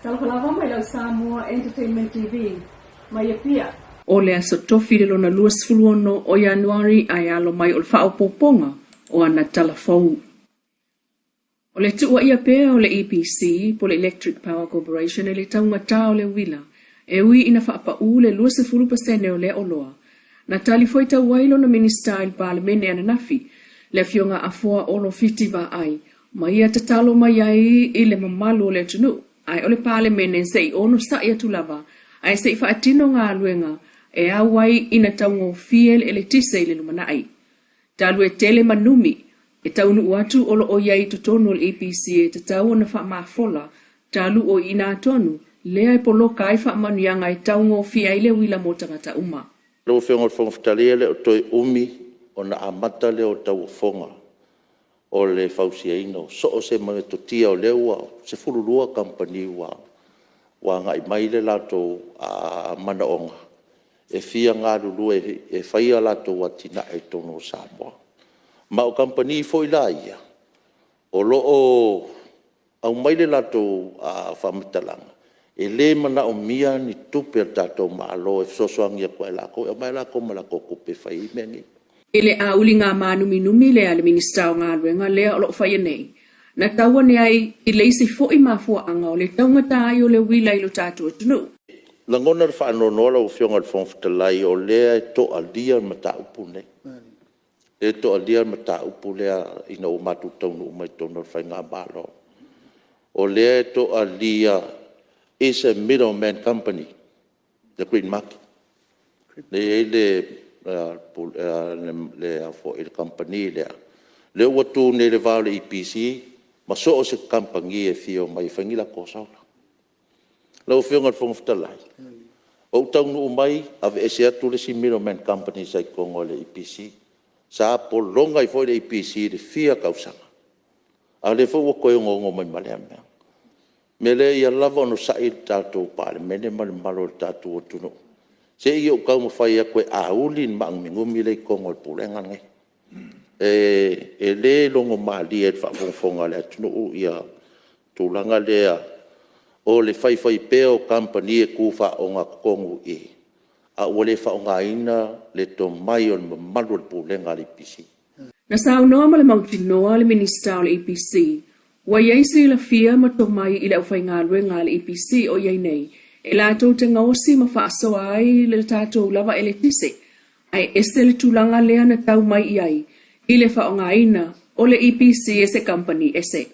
Talofa lava mai lau Samoa Entertainment TV mai Apia. O le Aso Tofi le lona 26 o Ianuari ae alo mai o le faaopoopoga o ana tala fou. O le tuuaia pea o le EPC po o le Electric Power Corporation i le taugata o le uila, e ui ina faapaū le 20% o lea oloa. Na talifuaitau ai lona Minisita i le Palemene ananafi, le Afioga Afoa Olo Fiti Vaai, ma ia tatalo mai ai i le mamalu o le atunuu, ae o le Palemene se i onosai atu lava ae se i faatino galuega e au ai ina taugofie le eletise i le lumanai. Talu e tele ma numi e taunuu atu o lo o i ai i totonu o le EPC e tatau ona faamafola talu o i ina tonu lea e poloka ai faamanuiaga e taugofie ai le uila mo tagata uma. Lau Afioga i le Fofoga Fetalai, e le o toe umi ona amata lea o tauofoga o le fausiaina o so o se metotia o lea ua 12 kamupani ua agai mai le latou manaoga e fia galulue e fai a latou atinae i totonu o Samoa. Ma o kamupani foi la ia, o lo o aumai le latou faamatalaga, e le manaomia ni tupe a le tatou Malo e fesoasoani atu ia i latou, e omai lava latou ma latou tupe e fai ai mea nei. I le auliga mānuminumi lea a le Minisita o Galuega lea o lo o faia nei, na tau ane ai i le isi foi mafuaaga o le taugata ai o le uila i lo tatou atunuu. Lagona le faanoanoa lau Afioga i le Fofoga Fetalai, o lea e toalia le mataupu lenei, lea e toalia le mataupu lea ina ua matou taunuu mai totonu o le faigamalo. O lea e toalia is a middleman company the green market, lea e i ai le kamupani lea, lea ua tu nei i le va o le EPC ma so o se kamupani e fia omai e fai ni latou solar. Lau Afioga i le Fofoga Fetalai, ou taunuu mai aveese atu le isi middleman company sa i totonu o le EPC. Sa pologa ai foi le EPC i le fia tausaga, a o lea foi ua toe onoono mai ma lea mea. O le mea lea ia lava onosai le tatou Palemene ma le mamalu o le tatou atunuu, se i ou taumafai atu e auli le maanuminumi lea e i totonu o le Pulega lenei. E le logomalie i le faafogafoga a le atunuu le tulaga lea o le faifaipea o kamupani e tu faaogatotonu i i, a ua le faaaogaina le tomai o le mamalu o le Pulega a le EPC. Na saunoa ma le mautinoa le Minisita o le EPC, ua i ai silafia ma tomai i le aufaigaluega a le EPC o i ai nei, e latou te gaosi ma faasoa ai le tatou lava eletise, ae ese le tulaga lea na tau mai i ai i le faaaogaina o le EPC e se kamupani ese.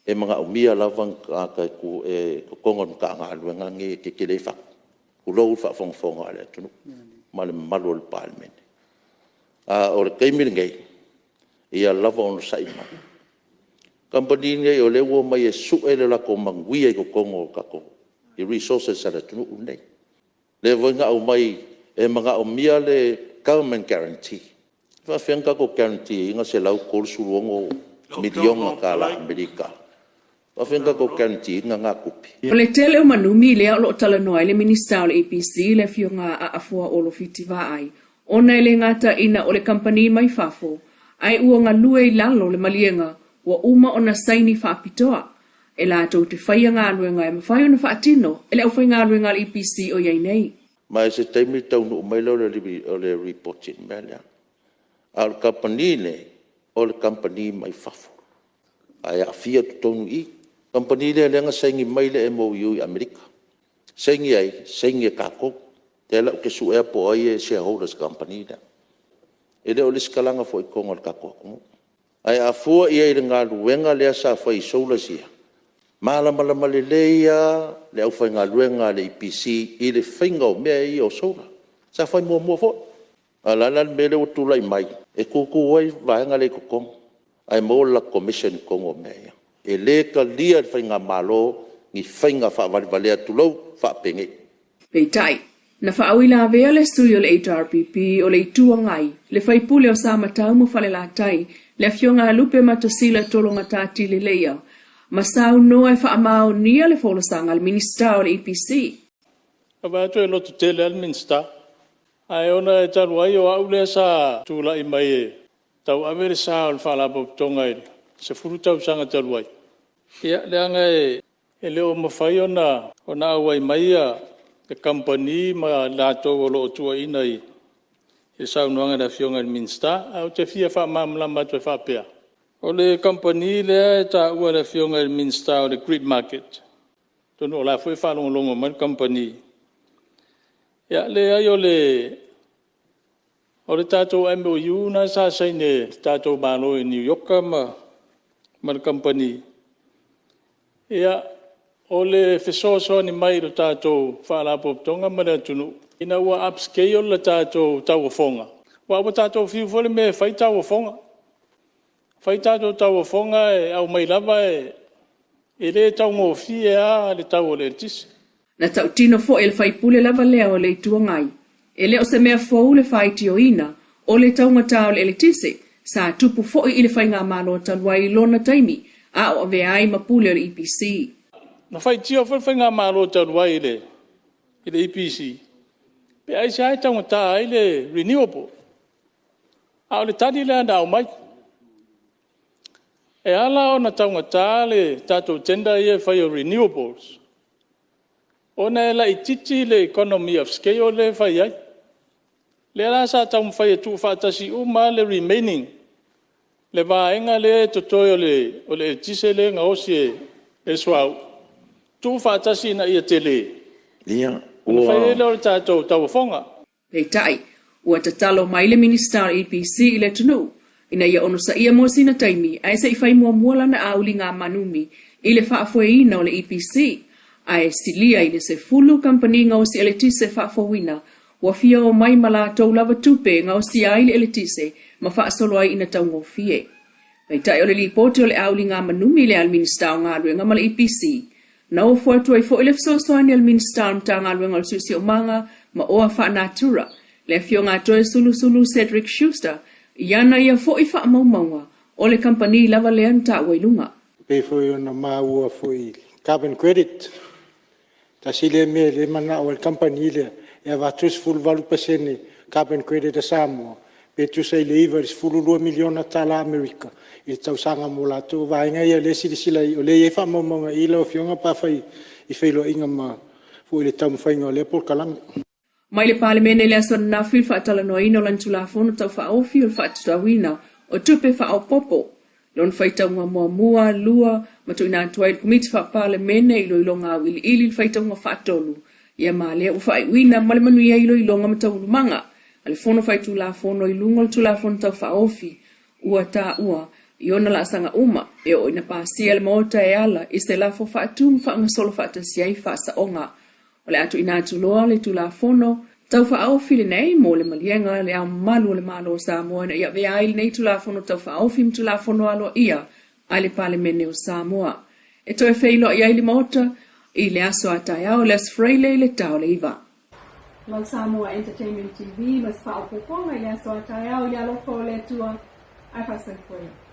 E manaomia lava ni tagata e totonu o le Matagaluega lenei e tetele fatu, tulou le faafogafoga a le atunuu ma le mamalu o le Palemene. A o le taimi lenei, ia lava onosai mai. O kamupani nei o lea ua omai e sue le latou manuia i totonu o tatou i resources a le atunuu lenei. Lea foi na aumai e manaomia le government guarantee. E faapefea ona tatou guarantee ina $136 miliona tala Amerika? E faapefea ona tatou guarantee ina na tupe? O le tele o manumi lea o lo o talanoa ai le Minisita o le EPC le Afioga a Afoa Olo Fiti Vaai, ona e le gata ina o le kamupani mai fafo, ae ua galue i lalo le maliega ua uma ona saini faapitoa e latou te faia galuega e mafai ona faatino e le aufaigaluega a le EPC o i ai nei. Ma o se taimi taunuu mai lea o le lipoti i le mea lea. A o le kamupani lenei, o le kamupani mai fafo, ae aafia i totonu i i. O le kamupani lea na saini mai le MOU i Amerika. Saini e ai? Saini e tatou. O lea la ou te suea po o ai e shareholders i le kamupani lea. E le o lesitalaina foi i totonu o le tatou atunuu. Ae a fua i ai i le galuega lea sa fai i solars ia, malamalama lelei lava le aufaigaluega a le EPC i le faiga o mea ia o solar. Sa fai muamua foi. A o le a la le mea lea ua tulai mai e tutu ai le vaega lea i totonu ae maua le latou commission i totonu o mea ia. E le talia e le faigamalo ni faiga faavalevalea tulou, faapenei. Peitai, na faauilavea le sui o le HRPP o le Itu Agai, le sui usufono o Samatau ma Falelatai, le Afioga a Lupe Matosila Tologata Tileleia, ma saunoa e faamaonia le folasaga a le Minisita o le EPC. Ua ou vaai atu e lototele lava le Minisita, ae ona e talu ai o au lea sa tulai mai e tauave le sa o le Faalapotopotoga i le 10 tausaga talu ai, ia leaga e le o mafai ona auai mai le Kamupani ma i latou o lo o tuuaina i le saunoaga a le Afioga i le Minisita. Ae ou te fia faamalamalama atu e faapea, o le Kamupani lea e taua e le Afioga i le Minisita o le Grid Market, atonu o la foi e faalogologo mai le Kamupani. Ia leai o le tatou MOU lena sa saini e le tatou Malo i Niu Ioka ma le Kamupani, ia o le fesoasoani mai i le tatou Faalapotopotoga ma le atunuu ina ua upscale le tatou tauofoga, aua ua tatou fiu foi le mea e fai tauofoga. Fai tatou tauofoga e aumai lava e le taugofie lava le tau o le eletise. Na tautino foi e le sui usufono lava lea o le Itu Agai, e le o se mea fou le faitioina o le taugata o le eletise sa tupu foi i le faigamalo talu ai i lona taimi a o avea ai ma pule o le EPC. Na faitio foi le Faigamalo talu ai i le EPC, pe aisea e taugata ai le renewable? A o le tali lea na aumai, e ala ona taugata le tatou tender ia e fai o renewables, ona e laitiiti le economy of scale lea e fai ai. Lea la sa taumafai e tuufaatasi uma lava le remaining, le vaega lea e totoe o le eletise lea e gaosi e le suauu, tuufaatasi ina ia tele ona fai ai lea o le tatou tauofoga. Peitai, ua tatalo mai le Minisita o le EPC i le atunuu ina ia onosaia mo sina taimi ae se i fai muamua lana auliga manumi i le faafoeina o le EPC, ae silia i le 10 kamupani gaosi eletise faafouina ua fia omai ma latou lava tupe e gaosia ai le eletise ma faasolo ai ina taugofie. Peitai o le lipoti o le auliga manumi lea a le Minisita o Galuega ma le EPC, na ofo atu ai foi le fesoasoani a le Minisita o le Matagaluega o le Siosiomaga ma Oa Faanatura, le Afioga a Toeolesulusulu Cedric Schuster, i ana ia foi faamaumauga o le kamupani lava lea na taua i luga. E pei foi ona maua foi i carbon credit, tasi lea mea lea e manao ai le kamupani lea e avatu le 18% carbon credit a Samoa pe tusa i le $9 i le $12 miliona tala Amerika i le tausaga mo latou. O vaega ia o lea e silasila i ai, o lea e i ai faamaumauga i i lau Afioga pe afai i feiloaiga i le taumafaiga o lea polokalame. Mai le Palemene i le aso ananafi i le faatalanoaina o lana Tulafono Tau Faaofi o le Faatatauina o Tupe Faaopoopo, lona faitauga muamua, lua, ma tuuina atu ai i le Komiti Faa-Palemene iloiloga auiliili i le faitauga faatolu, ia ma lea ua faaiuina ma le manuia iloiloga ma taualumaga a le Fono Faitulafono i luga o le Tulafono Tau Faaofi ua taua i ona laasaga uma e oo ina pasia le Maota e ala i se lafo faatu ma faagasolo faatasi ai faasaoga. O le a tuuina atu loa le Tulafono Tau Faaofi lenei mo le maliega a Le Ao Mamalu o le Malo o Samoa ina ia avea ai lenei Tulafono Tau Faaofi ma Tulafono aloaia a le Palemene o Samoa. E toe feiloai ai le Maota i le aso a taeao, le Aso Faraile i le ta o le 9. Lau Samoa Entertainment TV ma se faaopoopoga i le aso a taeao i le alofa o le Atua ae faasoifua ia.